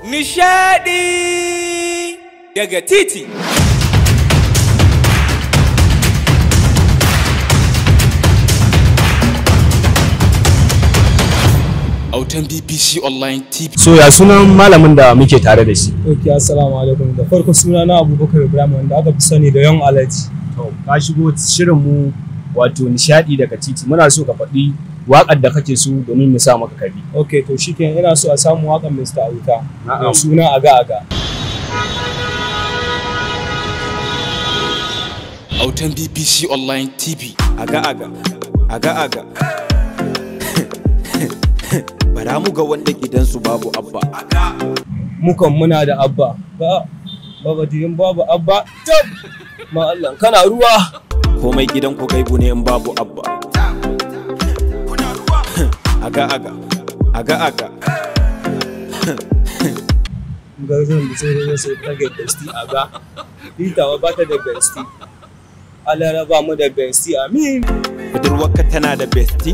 Nishadi daga titi. Autan BBC Online TV. So ya sunan malamin da muke tare da shi? Ok, assalamu alaikum. Da farko suna na Abubakar Ibrahim wanda aka fi sani da Young Alhaji. To, ka shigo shirin mu wato Nishadi daga Titi. Muna so ka faɗi waƙar da kake so domin mu sa maka kabi. Ok, to shikenan, ina so a samu waƙar Mr. Auta. Na'am. Da suna Aga Aga. Autan BBC Online TV. Aga aga, aga aga. Bara mu ga wanda gidansu babu abba. Mukan muna da Abba. Ba Baba dirin babu Abba. Tab! Ma Allah kana ruwa. Komai gidan ku gaibu ne in babu abba. Aga aga, aga aga. Garzon da sai dai sai ta ga bestie aga. Litawa ba ta da bestie. Allah raba mu da bestie. Amin. Budurwarka tana da bestie.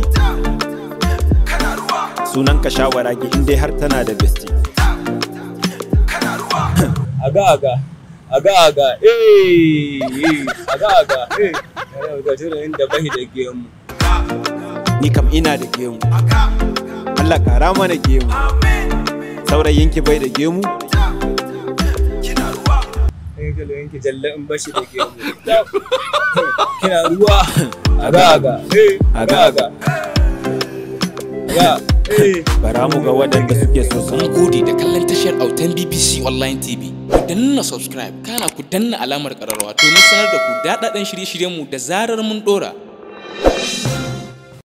Sunan ka shawara ki in dai har tana da bestie. Aga aga. Aga aga. Eh, eh. Aga aga. Eh. Ga jiran inda bahi da gemu. Ni kam ina da gemu. Allah kara mana gemu. Saurayinki bai da gemu? Yanke jalle in bashi da gemu. Kina ruwa. Aga aga. Eh, aga aga. Aga. Eh. Bara mu ga waɗanda suke so su Mun gode da kallon tashar Autan BBC Online TV. Ku danna subscribe, kana ku danna alamar ƙararrawa domin sanar da ku daɗaɗɗen shirye-shiryenmu da zarar mun ɗora.